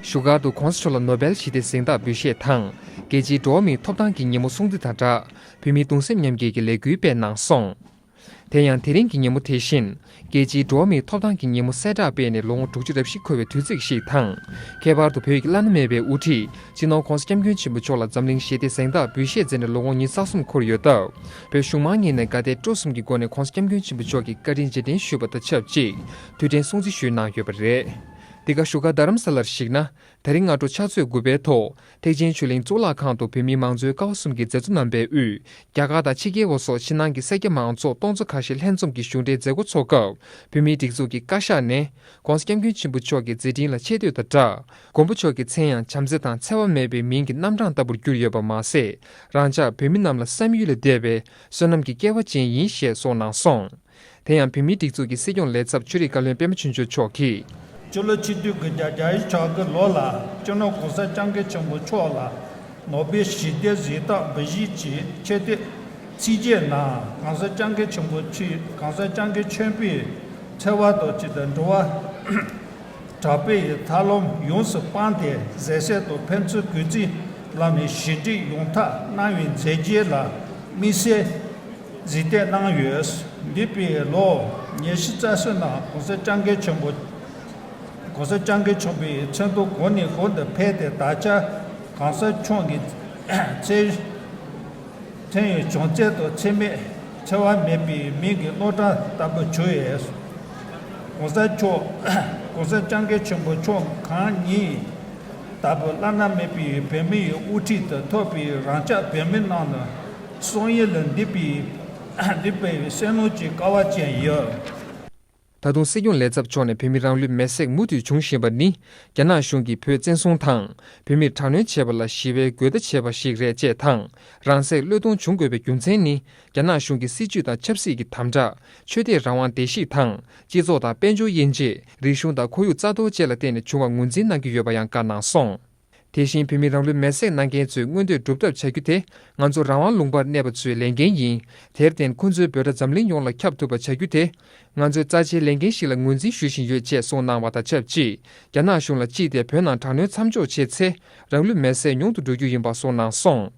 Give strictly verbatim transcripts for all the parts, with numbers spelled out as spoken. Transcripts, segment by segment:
བཞུགས་སྒར་དུ་༸གོང་ས་མཆོག་ལ་ནོ་བེལ་ཞི་བདེ་གཟེངས་རྟགས་འབུལ་བཞེས་དང་། རྒྱལ་སྤྱིའི་འགྲོ་བ་མིའི་ཐོབ་ཐང་གི་ཉིན་མོ་སྲུང་བརྩི་དང་སྦྲགས། བོད་མིའི་གདུང་སེམས་མཉམ་སྐྱེད་ཀྱི་ལས་འགུལ་སྤེལ་གནང་སོང་། དེ་ཡང་དེ་རིང་གི་ཉིན་མོ་དེ་བཞིན། རྒྱལ་སྤྱིའི་འགྲོ་བ་མིའི་ཐོབ་ཐང་གི་ཉིན་མོ་གསལ་བསྒྲགས་སྤེལ་ནས་ལོ་ངོ་དྲུག་ཅུ་རེ་བཞི་འཁོར་བའི་དུས་ཚིགས་ཤིག་དང་། ཁྱད་པར་དུ་བོད་ཀྱི་བླ་ན་མེད་པའི་དབུ་ཁྲིད་སྤྱི་ནོར་༸གོང་ས་༸སྐྱབས་མགོན་ཆེན་པོ་མཆོག་ལ་འཛམ་གླིང་ཞི་བདེ་གཟེངས་རྟགས་འབུལ་བཞེས་མཛད་ནས་ལོ་ངོ་ཉི་ཤུ་རྩ་གསུམ་འཁོར་ཡོད་སྟབས། བོད་གཞུང་མང་གཉིས་ནས་དགའ་དད་སྤྲོ་གསུམ་གྱི་སྒོ་ནས་༸གོང་ས་༸སྐྱབས་མགོན་ཆེན་པོ་མཆོག་གི་བཀའ་དྲིན་རྗེས་དྲན་ཞུས་པ་དང་ཆབས་ཅིག་དུས་དྲན་སྲུང་བརྩི་ཞུས་གནང་ཡོད་པ་རེད། འདི་ག་བཞུགས་སྒར་རྡ་རམ་ས་ལར་གཞིགས་ན། དེ་རིང་སྔ་དྲོ་ཕྱག་ཚོད་དགུ་པའི་ཐོག་ཐེག་ཆེན་ཆོས་གླིང་གཙུག་ལག་ཁང་དུ་བོད་མིའི་མང་གཙོའི་ཀ་བ་གསུམ་གྱི་མཛད་གཙོ་རྣམ་པའི་དབུས། རྒྱ་གར་དང་ཕྱི་རྒྱལ་བ་སོགས་ཕྱི་ནང་གི་སེར་སྐྱ་མང་ཚོགས་སྟོང་ཚོ་ཁ་ཤས་ལྷན་འཛོམས་ཀྱི་གཞུང་འབྲེལ་མཛད་སྒོ་འཚོགས་སྐབས། བོད་མིའི་སྒྲིག་འཛུགས་ཀྱི་བཀའ་ཤག་ནས་༸གོང་ས་༸སྐྱབས་མགོན་ཆེན་པོ་མཆོག་གི་མཛད་འཕྲིན་ལ་ཆེ་བསྟོད་དང་སྦྲགས། མགོན་པོ་མཆོག་གི་མཚན་ཡང་བྱམས་བརྩེ་དང་འཚེ་བ་མེད་པའི་མིང་གི་རྣམ་གྲངས་ལྟ་བུར་གྱུར་ཡོད་པ་མ་ཟད། རང་ཅག་བོད་མི་རྣམས་ལ་བསམ་ཡུལ་ལས་འདས་པའི་བསོད་ནམས་ཀྱི་སྐལ་བ་ཅན་ཡིན་ཞེས་གསུངས་གནང་སོང་། དེ་ཡང་བོད་མིའི་སྒྲིག་འཛུགས་ཀྱི་སྲིད་སྐྱོང་ལས་ཚབ་ཆོས་རིག་བཀའ་བློན་པད་མ་ཆོས་འབྱོར་མཆོག་གིས། སྤྱི་ལོ་ཆིག་སྟོང་དགུ་བརྒྱ་གྱ་གི་ལོ་ལ་སྤྱི་ནོར་༸གོང་ས་༸སྐྱབས་མགོན་ཆེན་པོ་མཆོག་ལ་ནོ་བེལ་ཞི་བདེ་གཟེངས་རྟགས་འབུལ་བཞེས་ཀྱི་ཆེ་བསྟོད་ཚིག་བཅད་ནང་༸གོང་ས་༸སྐྱབས་མགོན་ཆེན་པོ་མཆོག་༸གོང་ས་༸སྐྱབས་མགོན་ཆེན་པོས་འཚེ་བ་དང་བཅས་པའི་འགྲོ་བ་དྲག་པོའི་ཐར་ལམ་ཡོངས་སུ་སྤངས་ཏེ་ཟས་ཟད་དང་ཕན་ཚུན་གུས་བརྩིའི་ལམ་ནས་ཞི་འགྲིག་ཡོང་ཐབས་གནང་བའི་མཛད་རྗེས་ལ་དམིགས་བསལ་གཟེངས་བསྟོད་གནང་ཡོད། འདས་པའི་ལོ་ཉི་ཤུ་རྩ་གསུམ་ནང་༸གོང་ས་༸སྐྱབས་མགོན་ཆེན་པོ་༸གོང་ས་༸སྐྱབས་མགོན་ཆེན་པོའི་མཚན་ཐོག་གོང་ནས་གོང་དུ་འཕེལ་ཏེ་ད་ཆ་གོང་ས་མཆོག་གི་མཚན་མཚན་ཡང་བྱམས་བརྩེ་དང་འཚེ་མེད་འཚེ་བ་མེད་པའི་མིང་གི་རྣམ་གྲངས་ལྟ་བུ་གྱུར་ཡོད། གོང་ས་མཆོག་༸གོང་ས་༸སྐྱབས་མགོན་ཆེན་པོ་མཆོག་གང་ཉིད་ལྟ་བུ་བླ་ན་མེད་པའི་བོད་མིའི་དབུ་ཁྲིད་དུ་ཐོབ་པའི་རང་ཅག་བོད་མི་རྣམས་ལ་བསམ་ཡུལ་ལས་འདས་པའི་འདས་པའི་བསོད་ནམས་ཀྱི་སྐལ་བ་ཅན་ཡོད། ད་དུང་སྲིད་སྐྱོང་ལས་ཚབ་མཆོག་ནས་བོད་མི་རང་ལུས་མེར་སྲེག་མུ་མཐུད་འབྱུང་བཞིན་པ་ནི། རྒྱ་ནག་གཞུང་གིས་བོད་བཙན་བཟུང་དང་། བོད་མིར་དྲག་གནོན་བྱས་པ་ལ་ཞི་བའི་རྒོལ་རྡ་བྱས་པ་ཞིག་རེད་ཅེས་དང་། རང་སྲེག་བློས་གཏོང་བྱུང་དགོས་པའི་རྒྱུ་མཚན་ནི། རྒྱ་ནག་གཞུང་གི་སྲིད་བྱུས་དང་ཆབ་སྲིད་ཀྱི་དམ་དྲག་ཆོས་དད་རང་དབང་བརྡལ་བཤིག་དང་། སྤྱི་ཚོགས་དང་དཔལ་འབྱོར་དབྱེ་འབྱེད། རིག་གཞུང་དང་ཁོར་ཡུག་རྩ་གཏོར་བཅས་ལ་བརྟེན་ནས་བྱུང་བར་ངོས་འཛིན་གནང་གི་ཡོད་པ་ཡང་བཀའ་གནང་སོང་། དེ་བཞིན་བོད་མི་རང་ལུས་མེར་སྲེག་གནང་མཁན་ཚོའི་མངོན་འདོད་སྒྲུབ་ཐབས་བྱ་རྒྱུ་དེ། ང་ཚོ་རང་དབང་ལུང་པར་གནས་པ་ཚོའི་ལས་འགན་ཡིན། དེར་བརྟེན་ཁོང་ཚོའི་འབོད་སྒྲ་འཛམ་གླིང་ཡོངས་ལ་ཁྱབ་ཐུབ་པ་བྱ་རྒྱུ་དེ། ང་ཚོའི་རྩ་ཆེའི་ལས་འགན་ཞིག་ལ་ངོས་འཛིན་ཞུ་བཞིན་ཡོད་ཅེས་གསུངས་གནང་བ་དང་ཆབས་ཅིག་རྒྱ་ནག་གཞུང་ལ་དཔྱིས་ཏེ་བོད་ནང་དྲག་གནོན་མཚམས་འཇོག་བྱས་ཚེ། རང་ལུས་མེར་སྲེག་ཉུང་དུ་འགྲོ་རྒྱུ་ཡིན་པ་གསུངས་གནང་སོང་།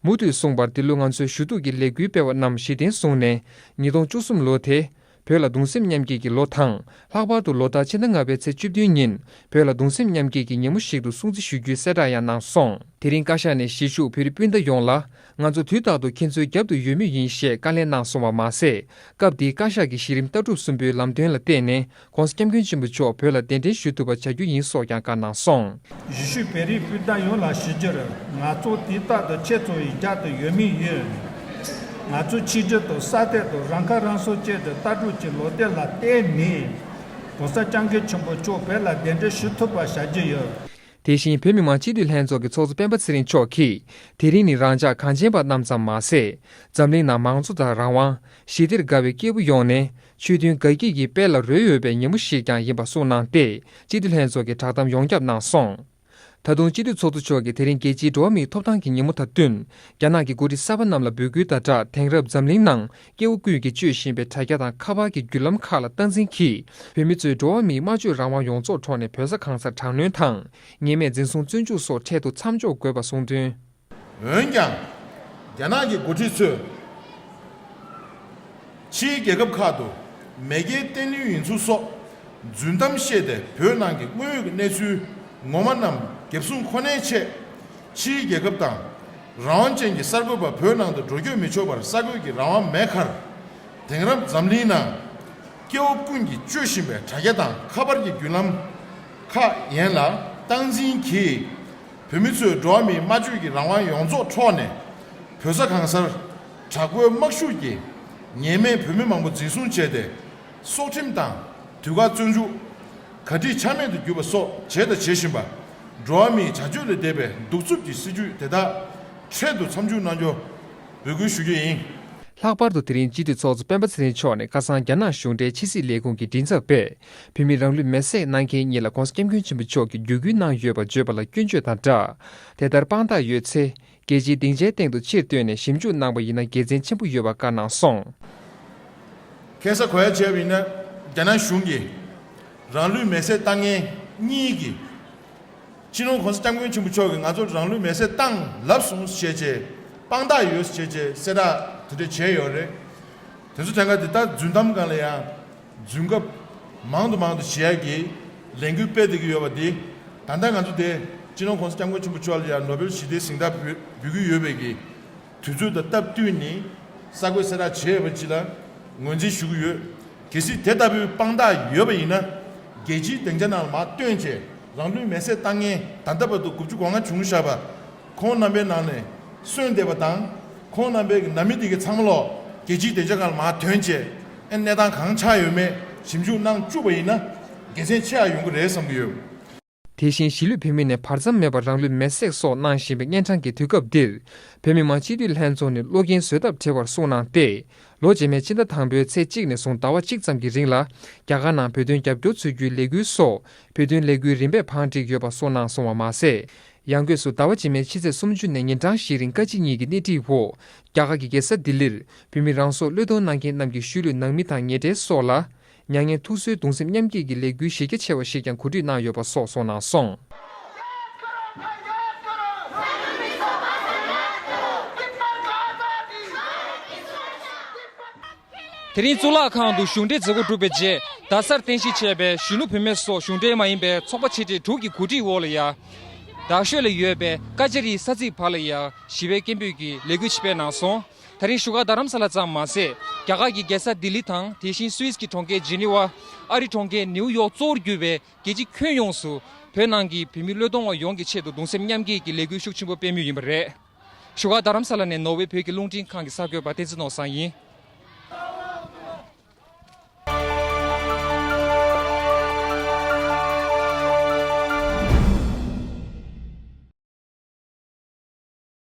མུ་མཐུད་གསུངས་པར། འདི་ལོ་ང་ཚོའི་ཞུ་གཏུག་གི་ལས་འགུལ་སྤེལ་བ་རྣམས་གཞི་རྟེན་བཟུང་ནས། ཉིས་སྟོང་བཅུ་གསུམ་ལོ་དེ། བོད་ལ་གདུང་སེམས་མཉམ་སྐྱེད་ཀྱི་ལོ་དང་། ལྷག་པར་དུ་ལོ་ལྟར་ཕྱི་ཟླ་ལྔ་པའི་ཚེས་བཅུ་བདུན་ཉིན། བོད་ལ་གདུང་སེམས་མཉམ་སྐྱེད་ཀྱི་ཉིན་མོ་ཞིག་ཏུ་སྲུང་བརྩི་ཞུ་རྒྱུའི་གསལ་བསྒྲགས་ཡང་གནང་སོང་། དེ་རིང་བཀའ་ཤག་ནས་གཞིས་བཞུགས་བོད་རིགས་སྤུན་ཟླ་ཡོངས་ལ། ང་ཚོ་དུས་རྟག་ཏུ་ཁྱེད་ཚོའི་རྒྱབ་ཏུ་ཡོད་མུས་ཡིན་ཞེས་བཀའ་ལན་གནང་སོང་བ་མ་ཟད། སྐབས་དེའི་བཀའ་ཤག་གི་གཞི་རིམ་ལྟ་གྲུབ་གསུམ་པོའི་ལམ་སྟོན་ལ་བརྟེན་ནས། ༸གོང་ས་༸སྐྱབས་མགོན་ཆེན་པོ་མཆོག་བོད་ལ་གདན་འདྲེན་ཞུ་ཐུབ་པ་བྱ་རྒྱུ་ཡིན་སོགས་ཀྱང་བཀའ་གནང་སོང་། གཞིས་བཞུགས་བོད་རིགས་སྤུན་ཟླ་ཡོངས་ལ་ཞུ་རྒྱུར། ང་ཚོ་དུས་རྟག་ཏུ་ཁྱེད་ཚོའི་རྒྱབ་ཏུ་ཡོད་མུས་ཡིན། ང་ཚོས་ཆིག་སྒྲིལ་དང་སྲ་བརྟན་དང་རང་ཁ་རང་གསོ་བཅས་ཀྱི་ལྟ་གྲུབ་ཀྱི་ལམ་སྟོན་ལ་བརྟེན་ནས། ༸གོང་ས་༸སྐྱབས་མགོན་ཆེན་པོ་མཆོག་བོད་ལ་གདན་འདྲེན་ཞུ་ཐུབ་པ་བྱ་རྒྱུ་ཡིན། དེ་བཞིན་བོད་མི་མང་སྤྱི་འཐུས་ལྷན་ཚོགས་ཀྱི་ཚོགས་གཙོ་སྤེན་པ་ཚེ་རིང་མཆོག་གིས། དེ་རིང་ནི་རང་ཅག་གངས་ཅན་པ་རྣམས་ཙམ་མ་ཟད། འཛམ་གླིང་ནང་མང་གཙོ་དང་རང་དབང་། ཞི་བདེར་དགའ་བའི་སྐྱེས་བུ་ཡོངས་ནས། ཆོས་མཐུན་དགའ་སྐྱིད་ཀྱི་དཔལ་ལ་རོལ་འོས་པའི་ཉིན་མོ་ཞིག་ཀྱང་ཡིན་པ་གསུངས་གནང་སྟེ། སྤྱི་འཐུས་ལྷན་ཚོགས་ཀྱི་བསྒྲགས་གཏམ་ཡོངས་ཁྱབ་གནང་སོང་། ད་དུང་སྤྱི་འཐུས་ཚོགས་གཙོ་མཆོག་གིས་དེ་རིང་རྒྱལ་སྤྱིའི་འགྲོ་བ་མིའི་ཐོབ་ཐང་གི་ཉིན་མོ་དང་བསྟུན། རྒྱ་ནག་གི་འགོ་ཁྲིད་གསར་པ་རྣམས་ལ་འབོད་སྐུལ་དང་སྦྲགས། དེང་རབས་འཛམ་གླིང་ནང་སྐྱེ་བོ་ཀུན་གྱིས་སྤྱོད་བཞིན་པའི་དྲ་རྒྱ་དང་ཁ་པར་གྱི་བརྒྱུད་ལམ་ཁག་ལ་སྟངས་འཛིན་གྱིས། བོད་མི་ཚོས་འགྲོ་བ་མིའི་སྨྲ་བརྗོད་རང་དབང་ཡོངས་རྫོགས་འཕྲོག་ནས་བོད་ས་གང་སར་དྲག་གནོན་དང་། ཉེས་མེད་འཛིན་བཟུང་བཙོན་འཇུག་སོགས་འཕྲལ་དུ་མཚམས་འཇོག་དགོས་པ་གསུངས་དོན། འོན་ཀྱང་། རྒྱ་ནག་གི་འགོ་ཁྲིད་ཚོས། ཕྱིའི་རྒྱལ་ཁབ་ཁག་ཏུ་མེས་རྒྱལ་བསྟན་ལྷིང་ཡིན་ཚུལ་སོགས་རྫུན་གཏམ་བཤད་དེ། བོད་ནང་གི་དངོས་ཡོད་ཀྱི་གནས་ཚུལ་ངོ་མ་རྣམས་འགེབས་སྲུང་ཁོ་ནའི་ཆེད། ཕྱིའི་རྒྱལ་ཁབ་དང་རང་དབང་ཅན་གྱི་གསར་འགོད་པ་བོད་ནང་དུ་འགྲོ་སྐྱོད་མི་ཆོག་པར་གསར་འགོད་ཀྱི་རང་དབང་མེད་ཁར། དེང་རབས་འཛམ་གླིང་ནང་སྐྱེ་བོ་ཀུན་གྱིས་སྤྱོད་བཞིན་པའི་དྲ་རྒྱ་དང་ཁ་པར་གྱི་བརྒྱུད་ལམ་ཁག་ཡན་ལ་སྟངས་འཛིན་གྱིས། བོད་མི་ཚོས་འགྲོ་བ་མིའི་སྨྲ་བརྗོད་ཀྱི་རང་དབང་ཡོངས་རྫོགས་འཕྲོག་ནས། བོད་ས་གང་སར་དྲག་པོའི་དམག་ཤུགས་ཀྱིས་ཉེས་མེད་བོད་མི་མང་པོ་འཛིན་བཟུང་བྱས་ཏེ། སྲོག་ཁྲིམས་དང་དུས་བཀག་བཙོན་འཇུག་ག་སྒྲིག་ཆ་མེད་དུ་གྱུར་པ་སོགས་བྱས་དང་བྱེད་བཞིན་པ། འགྲོ་བ་མིའི་བྱ་སྤྱོད་ལས་འདས་པའི་གདུག་རྩུབ་ཀྱི་སྲིད་བྱུས་དེ་དག་འཕྲལ་དུ་མཚམས་འཇོག་གནང་རྒྱུ་འབོད་སྐུལ་ཞུ་རྒྱུ་ཡིན། ལྷག་པར་དུ་དེ་རིང་སྤྱི་འཐུས་ཚོགས་གཙོ་སྤེན་པ་ཚེ་རིང་མཆོག་ནས་ཁ་སང་རྒྱ་ནག་གཞུང་འབྲེལ་ཕྱི་སྲིད་ལས་ཁུངས་ཀྱི་མགྲིན་ཚབ་པས། བོད་མི་རང་ལུས་མེར་སྲེག་གནང་མཁན་གཉིས་ལ་༸གོང་ས་༸སྐྱབས་མགོན་ཆེན་པོ་མཆོག་གིས་བརྒྱུད་སྐུལ་གནང་ཡོད་པ་བརྗོད་པ་ལ་སྐྱོན་བརྗོད་དང་སྦྲགས། དེ་ལྟར་དཔང་རྟགས་ཡོད་ཚེ། རྒྱལ་སྤྱིའི་སྡིངས་ཆའི་སྟེང་དུ་ཕྱིར་བཏོན་ནས་ཞིབ་འཇུག་གནང་བ་ཡིན་ན་དགེ་མཚན་ཆེན་པོ་ཡོད་པ་བཀའ་གནང་སོང་། ཁ་སང་གོ་ཡ་བྱས་པ་ཡིན་ན། རྒྱ་ནག་གཞུང་གིས་རང་ལུས་མེར་སྲེག་བཏང་མཁན་གཉིས་ཀྱི་ སྤྱི་ནོར་༸གོང་ས་༸སྐྱབས་མགོན་ཆེན་པོ་མཆོག་གིས་ང་ཚོར་རང་ལུས་མེར་སྲེག་བཏང་ལབ་སོང་ཞེས་བྱས། དཔང་རྟགས་ཡོད་ཞེས་བྱས་གསལ་བསྒྲགས་དེ་འདྲ་བྱས་ཡོད་རེད། དེ་ཚོ་དྲན་ག་དེ་ལྟར་རྫུན་གཏམ་སྒང་ལ་ཡང་རྫུན་ཁ་མང་དུ་མང་དུ་བྱེད་ཡག་གི་ལས་འགུལ་སྤེལ་བསྡད་ཀྱི་ཡོད་པ་འདི། ད་ལྟ་ང་ཚོ་དེ་སྤྱི་ནོར་༸གོང་ས་༸སྐྱབས་མགོན་ཆེན་པོ་མཆོག་ལ་ཡང་ནོ་བེལ་ཞི་བདེའི་གཟེངས་རྟགས་འབུལ་འབུལ་གྱི་ཡོད་པའི་གི་དུས་ཚོད་དང་སྟབས་བསྟུན་ནས་གསར་འགོད་གསལ་བསྒྲགས་བྱས་ཡོད་པ་ཅིག་ལ་ངོས་འཛིན་ཞུ་གི་ཡོད། གལ་སྲིད་དེ་ལྟ་བུའི་དཔང་རྟགས་ཡོད་པ་ཡིན་ན། རྒྱལ་སྤྱིའི་སྡིངས་ཆ་ནང་ལ་མར་བཏོན་བྱས་རང་ལུས་མེར་སྲེག་བཏང་མཁན་ད་ལྟ་བར་དུ་དགུ་བཅུ་གོ་ལྔ་བྱུང་བཞག་པ། ཁོང་རྣམ་པའི་ནང་ནས་གསོན་བསྡད་པ་དང་། ཁོང་རྣམ་པའི་ནང་མི་དེ་གའི་ཚང་མ་ལོག་རྒྱལ་སྤྱིའི་སྡིངས་ཆ་སྒང་ལ་མར་ཐོན་བྱས། ཨེ་གནས་སྟངས་གང་ཆགས་ཡོད་མེད་ཞིབ་འཇུག་གནང་བཅུག་པ་ཡིན་ན། དགེ་མཚན་ཆེ་བ་ཡོང་གི་རེད་བསམ་གྱི་ཡོད། དེ་བཞིན་གཞིས་ལུས་བོད་མི་ནས་བར་མཚམས་མེད་པར་རང་ལུས་མེར་སྲེག་སོགས་གནང་བཞིན་པའི་གཉན་འཕྲང་གི་དུས་སྐབས་འདིར། བོད་མི་མང་སྤྱི་འཐུས་ལྷན་ཚོགས་ནས་བློ་འགེལ་བཟོད་ཐབས་བྲལ་བར་གསུངས་གནང་སྟེ། ལོ་རྗེས་མའི་ཕྱི་ཟླ་དང་པོའི་ཚེས་གཅིག་ནས་བཟུང་ཟླ་བ་གཅིག་ཙམ་གྱི་རིང་ལ། རྒྱ་གར་ནང་བོད་དོན་རྒྱབ་སྐྱོར་འཚོལ་རྒྱུའི་ལས་འགུལ་སོགས་བོད་དོན་ལས་འགུལ་རིམ་པས་བང་བསྒྲིགས་ཡོད་པ་གསུངས་གནང་སོང་བ་མ་ཟད། ཡང་སྒོས་སུ་ཟླ་བ་རྗེས་མའི་ཕྱི་ཚེས་སུམ་ཅུ་ནས་ཉིན་གྲངས་བཞིའི་རིང་བཀའ་སྤྱི་གཉིས་ཀྱི་སྣེ་ཁྲིད་འོག་རྒྱ་གར་གྱི་རྒྱལ་ས་ལྡི་ལིར་བོད་མི་རང་སྲོག་བློས་གཏོང་གནང་མཁན་རྣམས་ཀྱི་ཤུལ་ལུས་ནང་མི་དང་ཉེ་འབྲེལ་སོགས་ལ། མྱ་ངན་ཐུགས་གསོའི་གདུང་སེམས་མཉམ་སྐྱེད་ཀྱི་ལས་འགུལ་གཞི་རྒྱ་ཆེ་བ་ཞིག་ཀྱང་གོ་སྒྲིག་གནང་ཡོད་པ་སོགས་གསུངས་གནང་སོང་། དེ་རིང་གཙུག་ལག་ཁང་དུ་གཞུང་འབྲེལ་མཛད་སྒོ་གྲུབ་པའི་རྗེས། རྡ་སར་རྟེན་གཞི་བྱས་པའི་གཞོན་ནུ་བུད་མེད་སོགས་གཞུང་འབྲེལ་མ་ཡིན་པའི་ཚོགས་པ་ཆེ་གྲས་དྲུག་གི་གོ་སྒྲིག་འོག་ལ་ཡ། རྡ་ཤོད་ལ་ཡོད་པའི་ཀ་ཅ་རིའི་ས་ཚིགས་བར་ལ་ཡ་ཞི་བའི་སྐད་འབོད་ཀྱི་ལས་འགུལ་ཆེད་སྤེལ་གནང་སོང་། ད་རིང་བཞུགས་སྒར་རྡ་རམ་ས་ལ་ཙམ་མ་ཟད། རྒྱ་གར་གྱི་རྒྱལ་ས་ལྡི་ལི་དང་། དེ་བཞིན་སུད་སི་གི་གྲོང་ཁྱེར་ཇི་ནི་ཝ། ཨ་རིའི་གྲོང་ཁྱེར་ནིའུ་ཡོག་གཙོ་བོར་གྱུར་པའི་རྒྱལ་སྤྱི་ཁྱོན་ཡོངས་སུ་བོད་ནང་གི་བོད་མི་བློས་གཏོང་བ་ཡོངས་ཀྱི་ཆེད་དུ་གདུང་སེམས་མཉམ་སྐྱེད་ཀྱི་ལས་འགུལ་ཤུགས་ཆེན་པོ་སྤེལ་མུས་ཡིན་པ་རེད། བཞུགས་སྒར་རྡ་རམ་ས་ལ་ནས་ནོར་ཝེ་བོད་ཀྱི་རླུང་འཕྲིན་ཁང་གི་གསར་འགོད་པ་བསྟན་འཛིན་ནོར་བཟང་ཡིན།